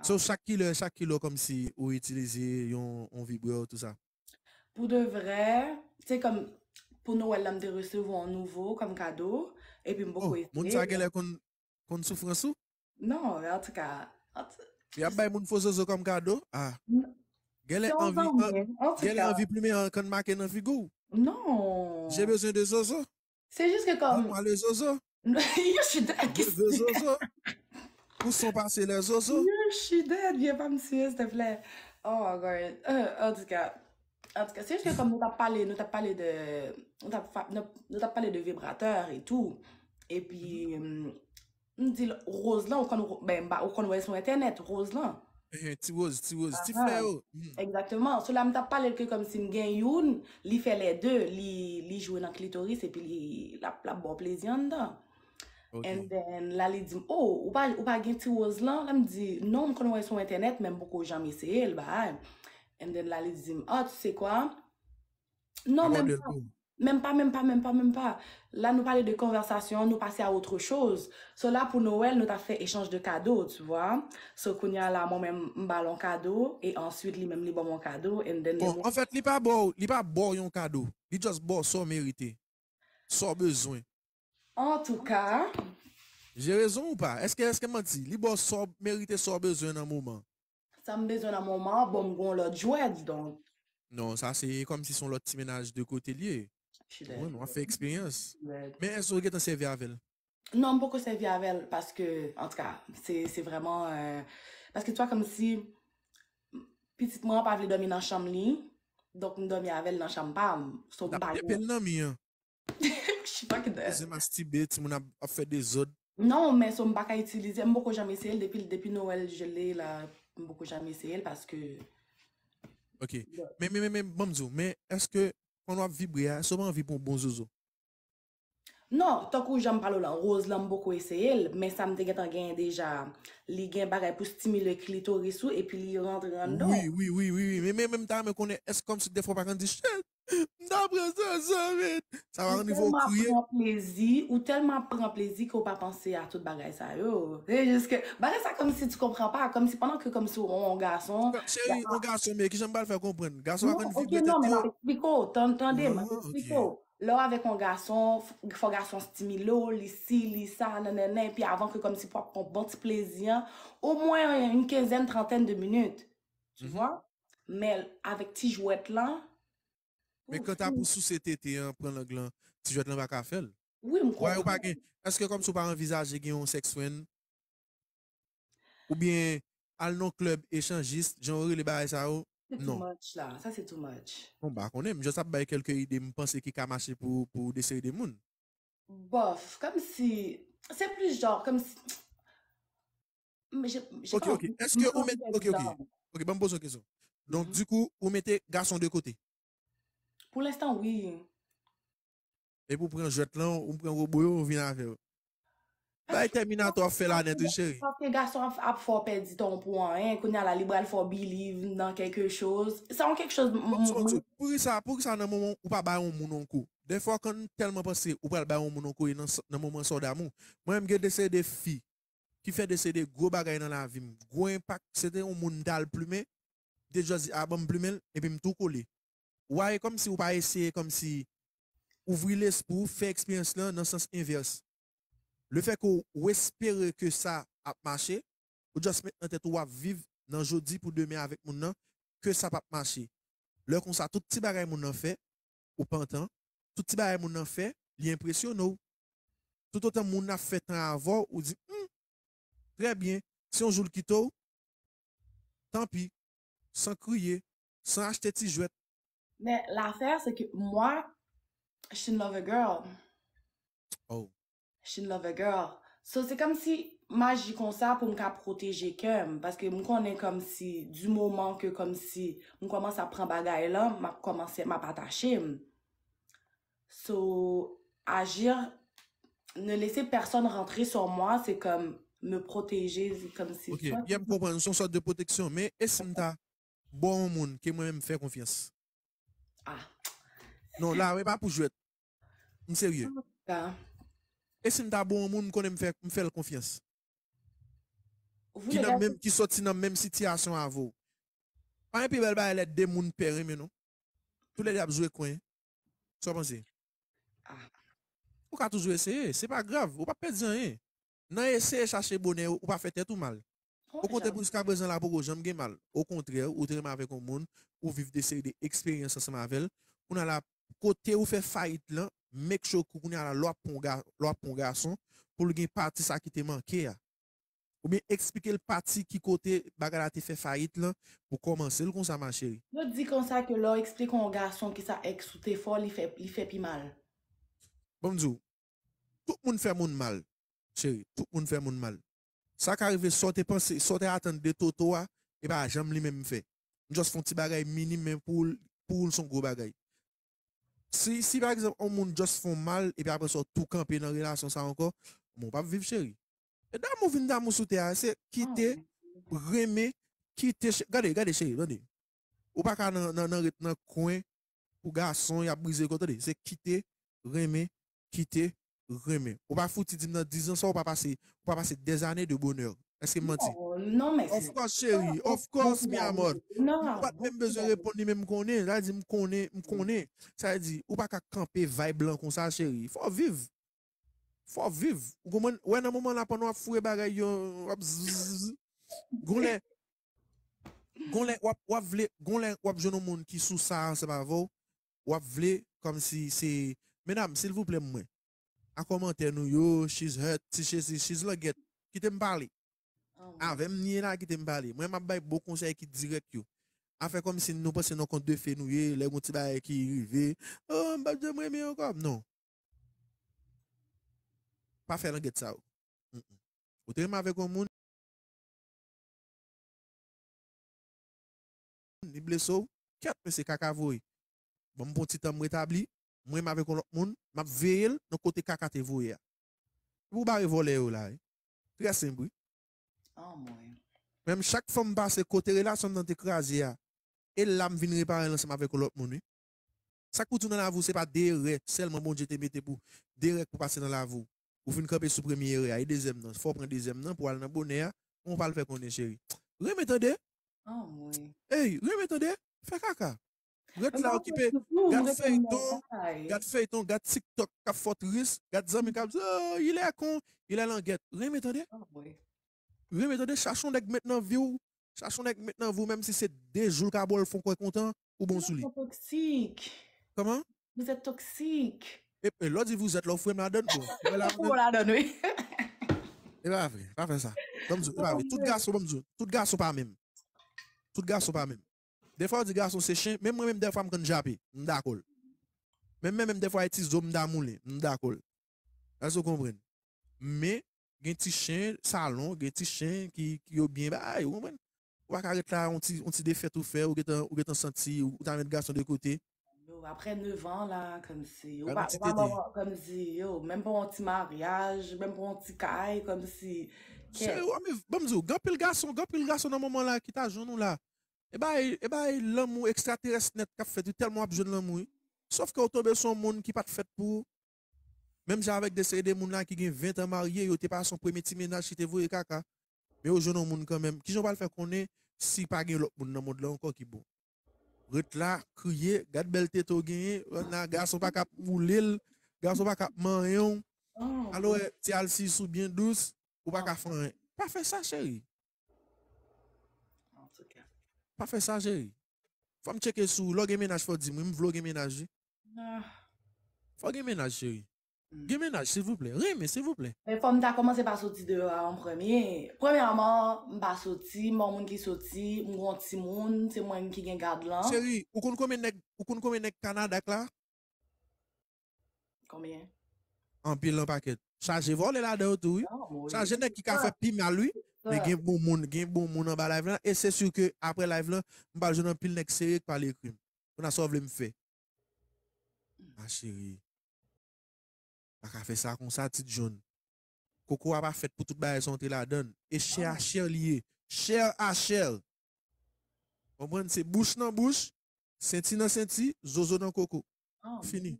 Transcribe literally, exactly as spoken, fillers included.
So, chak kilè, chak kilè kòmsi ou itilize yon, yon vibrè, tout sa. Pou de vrè, se kòm pou Nwèl la, m te resevwa yon nouvo kòm kado, epi m poko eseye. Oh, moun sa genlè konn, konn soufrans ou? Non, antouka. Y ap bay moun fo zozo kòm kado? Ah. Genlè anvi, genlè anvi plimen an kann make nan figi w. Non. J'ai besoin de zozo. Se jis ke kòm. Donne-moi le zozo. Yo, je suis dead. Je veux zozo. Où sont passés les zozo? Yo, je suis dead. Vye pa m siye, s'il te plaît. Oh my God. Euh, antouka. Antouka, se jis ke kòm nou t ap pale, nou t ap pale de, nou t ap, nou, nou t ap pale de vibratè e tou. Epi, m di l, Rose lan, ou konn, ben, ou konn wè sou entènèt, Rose lan. Ti Rose, ti Rose, ti flè yo. Egzakteman. So la, m t ap pale l ke kòmsi m gen youn, li fè lè de, li, li jwe nan klitoris epi li, l ap, l ap ba w plezi anndan. And then, la, li di m, oh, ou pa, ou pa gen ti Rose lan? La, m di, non, m konn wè sou entènèt, men m poko janm eseye l, bagay. And then, la, li di m, oh, tu sais quoi? Non, menm pa. Menm pa, menm pa, menm pa, menm pa. La, nou pale de konvèsasyon, nou pase a autre chose. So la, pou Nwèl, nou t ap fè echanj de kado, tu vois. So, kounye a la, mwen menm, m ba l yon kado, e answit, li menm, li ban m yon kado, and then... Bon, anfèt, li pa ba w, li pa ba w yon kado. Li just ba w sa w merite. Sa w bezwen. Antouka. J'ai raison ou pas? Èske, èske m manti? Li ba w sa w merite, sa w bezwen nan moman. Sa m bezwen nan moman an, bon, m gon lòt jwèt, donk. Non, sa se kòmsi se yon lòt ti mennaj de kote l ye. Chilè. Mwen, w ap fè eksperyans. Men èske w gentan sèvi avè l? Non, m poko sèvi avè l, paske, antouka, se, se vrèman, euh, paske, tu vois, kòmsi pitit mwen an pa vle dòmi nan chanm li, donk m dòmi avè l nan chanm pa m. So, m pa gen. Depi l nan mi an. She fucking dead. Se mastibe, timoun ap, ap fè dezòd. Non, men so m pa ka itilize, m poko janm eseye l depi, depi Noël gelé la, m poko janm eseye l paske... Ok. Men, men, men, men, ban m di w, men èske kòm w ap vibre a, èske w pa anvi pran yon bon zozo? Non, tankou jan m pale w lan, Rose lan m poko eseye l, men sa m te gentan genyen deja, li gen bagay pou stimile klitoris ou epi li rantre anndan w. Wi, wi, wi, wi, wi. Men, men, men m ta renmen konnen, èske kòmsi dèfwa w pa konn di, shit, m ta pran zozo, men sa pa konn rive w kriye. Ou tèlman ap pran plezi, ou tèlman ap pran plezi ke w pa panse a tout bagay sa yo. Se jis ke, bagay sa kòmsi tu comprends pas, kòmsi pandan ke kòmsi w yon gason. Cheri, yon gason, men kijan m pral fè konprann? Gason pa konn vibre tèt yo. Non, men m ap eksplike w, tande, m ap eksplike w. Lè w avèk yon gason, fò gason stimile w, li si, li sa, nannanan, epi avan ke kòmsi pou ap pran bon ti plezi an, omwen yon kenzèn, trantèn de minit. Tu vois? Men avèk ti jwèt lan, Men kanta pou souse tete an, pran lang lan, ti jwèt lan pa ka fè l. Wi, m konprann. Wè, ou pa gen, èske kòmsi w pa anvizaje gen yon sex friend? Oubyen al nan klèb echanjis, jan yo rele bagay sa yo? Non. Too much la. Sa se too much. Bon, m pa konnen, m just ap bay kèlke ide m panse ki ka mache pou, pou de seri de moun. Bof, kòmsi, se plis jan, kòmsi, Ok, ok. Èske ou mete, ok, ok. Ok, ban m poze yon kesyon. Donk, dikou, ou mete gason de kote? Pou lenstan, wi. Epi w pran jwèt lan, ou pran wobo yo, ou vin avè yo. Bay Tèminatò ap fè la nèt, wi, cheri. Paske gason ap, ap fè w pèdi tan w pou anyen, kounye a la, li pral fè w believe nan kèlke choz. Sa yon kèk choz. Poukisa, poukisa nan moman ou pa bay yon moun yon kou? Dèfwa, kan m tèlman panse ou pral bay yon moun yon kou, e nan, nan moman sa w damou. Mwen menm, gen de seri de fi ki fè de seri de gwo bagay nan lavi m. Gwo enpak, se te yon moun m t al plimen, m te just di, a, ban m plimen l, epi m tou kole. Wè, e kòmsi ou pa eseye, kòmsi ouvri lespri w, fè eksperyans lan nan sans envès. Lefètke w espere ke sa ap mache, ou just met nan tèt ou w ap viv nan jodi pou demen avèk moun nan, ke sa p ap mache. Lè konsa, tout ti bagay moun nan fè, ou pantan, tout ti bagay moun nan fè, li enpresyone w. Toutotan moun nan ap fè tan avè w, ou di, hmm, trè byen, si yon jou l kite w, tanpi, san kriye, san achte ti jwèt. Men lafè, se ke mwa, she love a girl. Oh. She love a girl. So, se kòmsi m aji konsa pou m ka pwoteje kè m, paske m konnen kòmsi, di moman ke kòmsi m kòmanse ap pran bagay lan, m ap kòmanse, m ap atache m. So, agir, ne laisser personne rentrer sur moi, c'est comme me protéger, c'est comme si... Ok, byen m konprann, se yon sòt de pwoteksyon, men e si m ta ba w yon moun ke mwen menm m fè konfyans? Ah. Non, la, e pa pou jwèt. M serye. E si m ta ba w yon moun, m konnen m fè, m fè l konfyans? Ki nan menm, ki soti nan menm sitiyasyon avè w. Pa gen pi bèl bagay lè de moun pè renmen non. Toulède ap jwe kwen. Sa w panse? Ou ka toujou eseye, se pa grav, ou p ap pèdi anyen. Nan eseye chache bonè, ou pa fè tèt ou mal. Okontrè, pou jiskaprezan la poko janm gen mal. Okontrè, ou te renmen avèk yon moun, ou viv de seri de eksperyans ansanm avè l. Kounye a la, kote ou fè fayit lan, make sure ke kounye a la, lè w ap pran yon ga-, lè w ap pran yon gason, pou l gen pati sa ki te manke a. Oubyen eksplike l pati ki kote bagay la te fè fayit lan pou kòmanse l konsa, ma chérie. Yo di konsa ke lè w eksplike yon gason kisa èks ou te fè w, li fè, li fè pi mal. Ban m di w, tout moun fè moun mal, cheri. Tout moun fè moun mal. Sa ka rive, sa w te panse, sa w te atann de Toto a, e pa janm li menm fè. M just fè yon ti bagay minim, men pou ou l, pou ou l se yon gwo bagay. Si, si pa egzanp, yon moun just fè w mal, epi apre sa w tou kanpe nan relasyon sa ankò, bon, w p ap viv, cheri. E damou vin damou sou tè a, se kite, renmen, kite, che-, gade, gade, cheri, tande. Ou pa ka nan, nan, nan ret nan kwen pou gason, y ap brize kò, tande. Se kite, renmen, kite, renmen. Ou pa fouti di m nan diz an sa, ou pa pase, ou pa pase des années de bonheur. Èske m manti? Non, non, men of course, cheri. Of course, mi amor. Ou pa t menm bezwen reponn li, men m konnen. Sa vle di, m konnen, m konnen. Sa vle di, ou pa ka kanpe vibe lan konsa, cheri. Fò w viv. Fò w viv. Ou konprann? Wè, nan moman la, pandan w ap foure bagay yo, w ap zzz, gon lè, gon lè, w ap, w ap vle, gon lè, w ap jwenn yon moun ki sou sa ansanm avè w, w ap vle, kòmsi se, medam, silvouplè, mwen. A kòmantè nou yo, she's hurt, ti chesi, she's langèt. Kite m pale. Avè m, ni la, kite m pale. Mwen, m ap bay bon konsèy ki dirèk yo. A fè kòmsi nou panse nan kont de fe nou ye, lè gon ti bagay ki rive, oh, m p ap janm renmen ankò. Non. Pa fè langèt sa yo. Mm, mm. Ou te renmen avèk yon moun, li blese w, kèt, mesye, kaka voye. Ban m pran ti tan m retabli, mwen m avèk yon lòt moun, m ap veye l nan kote kaka te voye a. Pou bare vòlè yo la, wi. Trè senp, wi. Anmwey. Menm chak fwa m pase kote relasyon m nan te kraze a, e la m vin repare l ansanm avèk yon lòt moun, wi. Sa k pou di w nan lavi w, se pa de erè sèlman Bondye te mete pou, de erè k pou pase nan lavi w. Ou fin kanpe sou premye erè a, e dezyèm nan, fò w pran dezyèm nan pou w al nan bonè a, kòman w pral fè konnen, cheri? Renmen tande. Anmwey. Ey, renmen tande. Fè kaka. Ret la okipe. Gad feyton, gad feyton, gad TikTok k ap fè w tris, gad zanmi k ap di, oh, il est con, il est langèt. Renmen tande. Renmen tande, chache yon nèg met nan vi w, chache yon nèg met nan vi w, menm si se de jou l ka ba w l fè w kwè kontan, ou bon sou li. Vous êtes toxique. Kòman? Vous êtes toxique. E, e lè w di vous êtes, lè w foure m ladann, bon. Ou foure ladann, wi. E pa vre, pa fè sa. Ban m di w, e pa vre. Tout gason, ban m di w, tout gason pa menm. Tout gason pa menm. Dèfwa yo di gason se chen, menm mwen menm dèfwa m konn jape, m dakò l. Menm mwen menm dèfwa e ti zo m damoulen, m dakò l. Èske w konprann? Men, gen ti chen salon, gen ti chen ki, ki yo byen bay, ou konprann? Ou pa ka ret la, yon ti, yon ti defèt ou fè, ou gentan, ou gentan santi, ou ta met gason de kote. Yo, aprè nèf an la, kòmsi, ou pa, ou pa, kòmsi, yo, menm pa yon ti maryaj, menm pa yon ti kay, kòmsi, cheri, w ap viv, ban m di w, gen anpil gason, gen anpil gason nan moman la ki ta jwenn ou la. E bay, e bay lanmou ekstraterès nèt k ap fèt, wi, tèlman w ap jwenn lanmou, wi. Sòf ke w tonbe sou yon moun ki pa t fèt pou ou. Menm jan avèk de seri de moun la ki gen ven tan marye, yo te pase yon premye ti mennaj ki te voye kaka. Men yo jwenn yon moun kanmenm. Kijan w pral fè konnen si pa gen lòt moun nan mond lan ankò ki bon? Ret la, kriye, gad bèl tete w genyen, nan gason pa ka ap woule l, gason pa ka ap manyen w. Alò, ti alsis ou byen dous, ou pa ka fè anyen. Pa fè sa, cheri. Pa fè sa, cheri. Fò m tcheke sou, lè w gen mennaj, fò w di m, wi, m vle w gen mennaj, wi. Fò w gen mennaj, cheri. Gen mennaj, silvouplè. Renmen, silvouplè. Men fò m ta kòmanse pa soti deyò a an premye. Premyèman, m pa soti, m pa yon moun ki soti, m gon timoun, se mwen ki gen gad lan. Cheri, ou konn konbyen nèg, ou konn konbyen nèg Kanada k la? Konbyen? Anpil nan pakèt. Chaje vòlè ladan yo tou, wi. Chaje nèg ki ka fè pi mal, wi. Men gen bon moun, gen bon moun anba live lan. E se si ke aprè live lan, m pral jwenn anpil nèg serye k pral ekri m. Kounye a sa w vle m fè? Ma chérie. Pa ka fè sa konsa, Ti John. Koko a pa fèt pou tout bagay sa w antre ladan l. E chè a chè li ye. Chè a chè. Konprann? Se bouch nan bouch, senti nan senti, zozo nan koko. Fini.